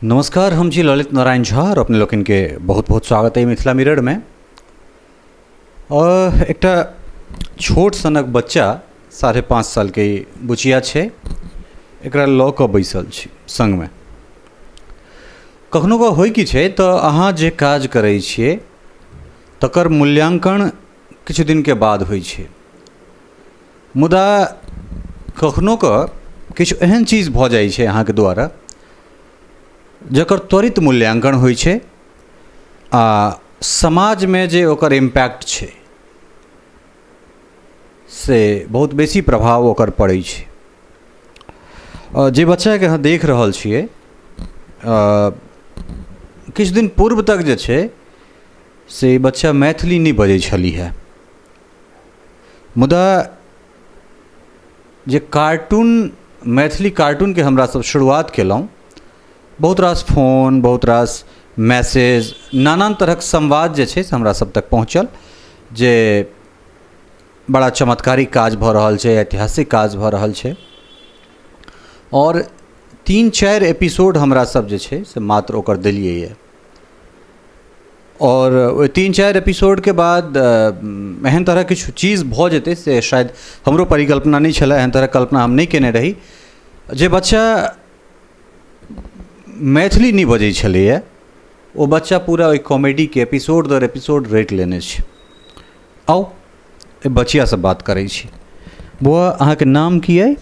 नमस्कार, हम छी ललित नारायण झा और अपने लोकनिके बहुत बहुत स्वागत अइ मिथिला मिररमे। और एकटा छोट सनक बच्चा 5.5 सालके बुचिया छै, एकरा लऽ कऽ बैसल छी सङ्गमे। कखनो कऽ होइ की छै तऽ अहाँ जे काज करै छियै तकर मूल्याङ्कन किछु दिनके बाद होइ छै, मुदा कखनो कऽ किछु एहन चीज भऽ जाइ छै अहाँके द्वारा जकर त्वरित मूल्याङ्कन होइ छै आ समाजमे जे ओकर इम्पैक्ट छै से बहुत बेसी प्रभाव ओकर पड़ै छै। जे बच्चाके अहाँ देख रहल छियै, किछु दिन पूर्व तक जे छै से ई बच्चा मैथिली नहि बजै छलीह, मुदा जे कार्टून मैथिली कार्टूनके हमरा सब शुरुआत केलहुँ, बहुत रास फोन, बहुत रास मैसेज, नानान तरहक संवाद जे छै से हमरा सब तक पहुँचल जे बड़ा चमत्कारिक काज भऽ रहल छै, ऐतिहासिक काज भऽ रहल छै। आओर 3-4 एपिसोड हमरा सब जे छै से मात्र ओकर देलियै यऽ। आओर ओहि 3-4 एपिसोडके बाद एहन तरहक किछु चीज भऽ जेतै से शायद हमरो परिकल्पना नहि छलए, एहन तरहक कल्पना हम नहि केने रही। जे बच्चा मैथिली नहि बजै छलैए ओ बच्चा पूरा ओहि कॉमेडीके एपिसोड दर एपिसोड रटि लेने छै। आउ एहि बचियासँ बात करै छी। बौआ, अहाँके नाम की अइ?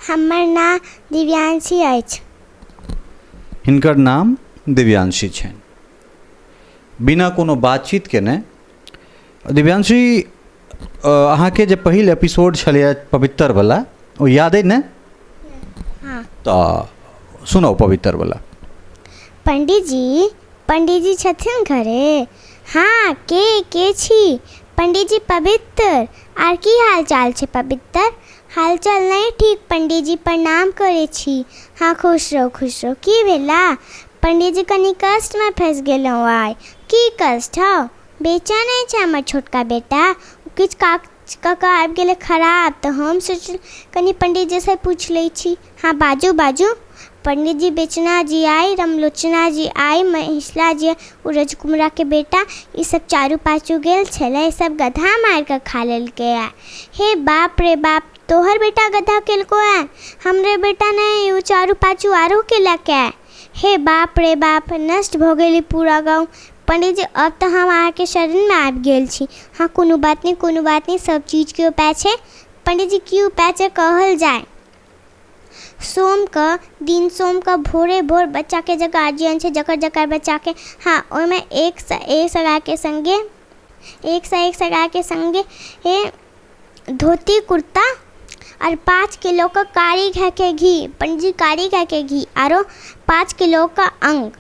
हमर नाम दिव्यांशी अछि। हिनकर नाम दिव्यांशी छनि। बिना कोनो बातचीत केने दिव्यांशी, अहाँके जे पहिल एपिसोड छलैए पवित्रवला, ओ याद अइ ने? हँ। तऽ सुनाउ पवित्रवला। पंडीजी, पंडीजी छथिन घरे? हँ, के के छी? पंडीजी पवित्र। आर की हाल चाल छै पवित्र? हालचाल नहि ठीक पंडीजी, प्रणाम करै छी। हँ, खुश रहू, खुश रहू। की भेला पंडीजी? कनि कष्टमे फँसि गेलहुँ आइ। की कष्ट हौ? बेचैन अछि हमर छोटका बेटा, किछु काज कऽ कऽ आबि गेलै खराब, तऽ हम सोचलहुँ कनि पंडीजीसँ पूछि लै छी। हँ, बाजू बाजू पंडीजी। बेचना जी आइ, रामलोचना जी आइ, महिषला जी, ओ रजकुमराके बेटा, ई सब चारू पाँचू गेल छलै, सब गधा मारि कऽ खा लेलकै। हे बाप रे बाप, तोहर बेटा गधा केलको है? हमरे बेटा नहि, ओ चारू पाँचू आरो केलक है। हे बाप रे बाप, नष्ट भऽ गेलै पूरा गाँव। पंडीजी, अब तऽ हम अहाँके शरणमे आबि गेल छी। हँ, कोनो बात नहि, कोनो बात नहि, सब चीजके उपाय छै। पंडीजी, की उपाय छै, कहल जाय? सोमके दिन, सोमके भोरे भोर बच्चाके जे गार्जियन छै, जकर जकर बच्चाके, हँ, ओहिमे 101 सगाके सङ्गे, 101 सगाके सङ्गे हे धोती कुर्ता आओर 5 किलोके कारी गायके घी। पंडीजी, कारी गायके घी आरो 5 किलोके अङ्ग।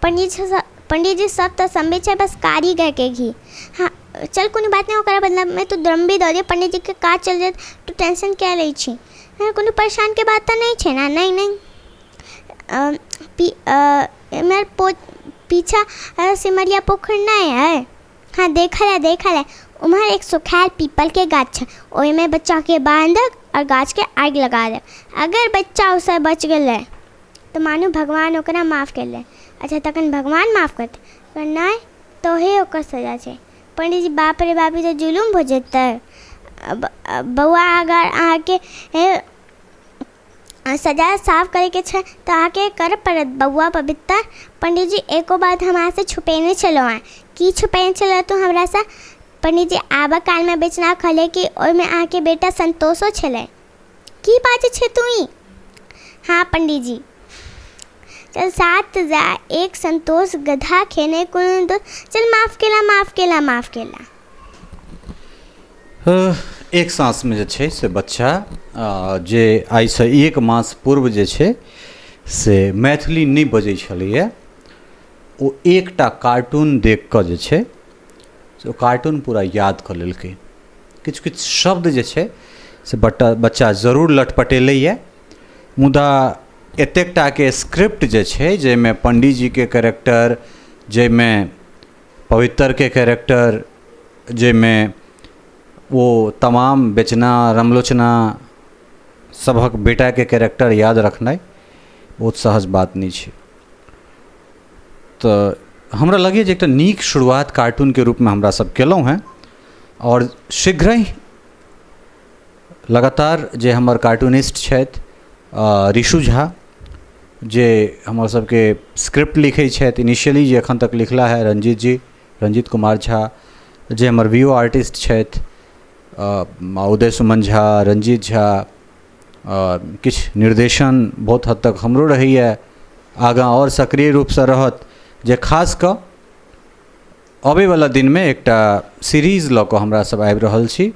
पंडीजी, पंडीजी, सब तऽ सम्भव छै, बस कारी गायके घी। हँ, चल, कोनो बात नहि, ओकरा बदलामे तू द्रव्य दऽ दे, पंडीजीके काज चलि जायत। तू टेंशन किया लै छी? हँ, कोनो परेशानके बात तऽ नहि छै ने? नहि नहि। एम्हर पीछा सिमरिया पोखरि नहि अइ? हँ, देखल है, देखल है। उम्हर एक सुखायल पीपलके गाछ छै, ओहिमे बच्चाके बान्धक आओर गाछके आगि लगा देब। अगर बच्चा ओहिसँ बचि गेलै तऽ मानू भगवान ओकरा माफ केलै। अच्छा, तखन भगवान माफ करतै, अगर नहि तऽ ओहे ओकर सजा छै। पंडीजी, बाप रे बाप, ई तऽ जुलुम भऽ जेतै। बौआ, अगर अहाँके सजा साफ करैके छै तऽ अहाँके करऽ पड़त। बौआ पवित्र। पंडीजी, एको बात हम अहाँसँ छुपेने छलहुँ हेँ। की छुपेने छलहुँ तू हमरासँ? पंडीजी, आबऽ कालमे बेचना कहलै कि ओहिमे अहाँके बेटा संतोषो छलै। की बाजै छै तू ई? हँ पंडीजी। चल, 7 जा 1 संतोष गधा खेने कोनो दोष। चल, माफ केला, माफ केला, माफ केला। एक साँसमे जे छै से बच्चा जे आइसँ 1 मास पूर्व जे छै से मैथिली नहि बजै छलैए, ओ एकटा कार्टून देख कऽ जे छै से ओ कार्टून पूरा याद कऽ लेलकै। किछु किछु शब्द जे छै से बच्चा जरूर लटपटेलैए, मुदा एतेक टाके स्क्रिप्ट जे छै, जाहिमे पण्डीजीके कैरेक्टर, जाहिमे पवित्रके कैरेक्टर, जाहिमे ओ तमाम बेचना रामलोचना सभक बेटाके कैरेक्टर याद रखनाइ बहुत सहज बात नहि छै। तऽ हमरा लगैए जे एकटा नीक शुरुआत कार्टूनके रूपमे हमरा सब केलहुँ हेँ। आओर शीघ्रहि लगातार जे हमर कार्टूनिस्ट छथि ऋषु झा, जे हमर सबके स्क्रिप्ट लिखै छथि, इनिशियली जे एखन तक लिखला है रंजीत जी, रंजीत कुमार झा, जे हमर वी ओ आर्टिस्ट छथि उदय सुमन झा, रंजीत झा, किछु निर्देशन बहुत हद तक हमरो रहैए, आगाँ आओर सक्रिय रूपसँ रहत, जे खास कऽ अबैवला दिनमे एकटा सीरीज लऽ कऽ हमरा सब आबि रहल छी।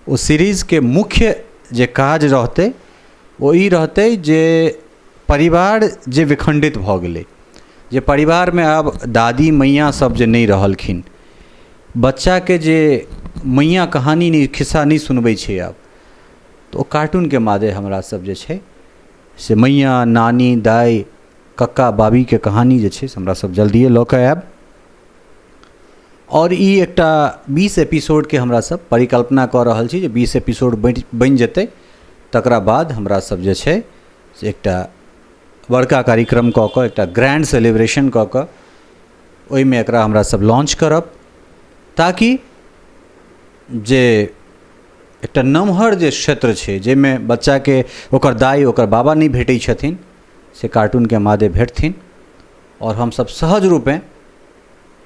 ओ सीरीजके मुख्य जे काज रहतै ओ ई रहतै जे परिवार जे विखण्डित भऽ गेलै, जे परिवारमे आब दादी मैयाँ सब जे नहि रहलखिन, बच्चाके जे मैयाँ कहानी नहि, खिस्सा नहि सुनबै छै आब, तऽ ओ कार्टूनके मादे हमरा सब जे छै से मैयाँ, नानी, दाइ, कक्का, बाबीके कहानी जे छै से हमरा सब जल्दिए लऽ कऽ आयब। आओर ई एकटा 20 एपिसोडके हमरा सब परिकल्पना कऽ रहल छी जे 20 एपिसोड बनि जेतै, तकरा बाद हमरा सब जे छै से एकटा बड़का कार्यक्रम कऽ कऽ, एकटा ग्रैंड सेलिब्रेशन कऽ कऽ ओहिमे एकरा हमरा सब लॉन्च करब, ताकि जे एकटा नमहर जे क्षेत्र छै जाहिमे बच्चाके ओकर दाइ ओकर बाबा नहि भेटै छथिन, से कार्टूनके मादे भेटथिन। आओर हमसब सहज रूपेँ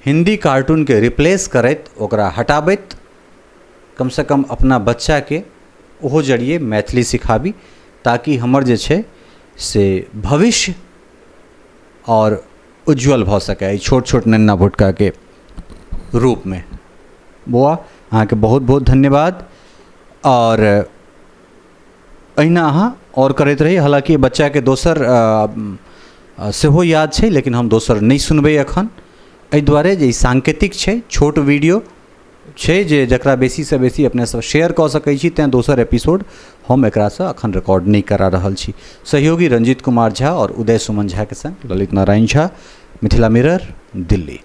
हिन्दी कार्टूनके रिप्लेस करैत, ओकरा हटाबैत, कमसँ कम अपना बच्चाके ओहो जरिये मैथिली सिखाबी, ताकि हमर जे छै से भविष्य आओर उज्ज्वल भऽ सकै एहि छोट छोट नेन्ना भुटकाके रूपमे। बौआ, अहाँके बहुत बहुत धन्यवाद, आओर एहिना अहाँ आओर करैत रही। हालाँकि बच्चाके दोसर सेहो याद छै, लेकिन हम दोसर नहि सुनबै एखन, एहि दुआरे जे ई सांकेतिक छै, छोट वीडियो छै जे जकरा बेसीसँ बेसी अपने सब शेयर कऽ सकै छी, तेँ दोसर एपिसोड हम एकरासँ एखन रिकॉर्ड नहि करा रहल छी। सहयोगी रंजीत कुमार झा आओर उदय सुमन झाके संग ललित नारायण झा, मिथिला मिरर, दिल्ली।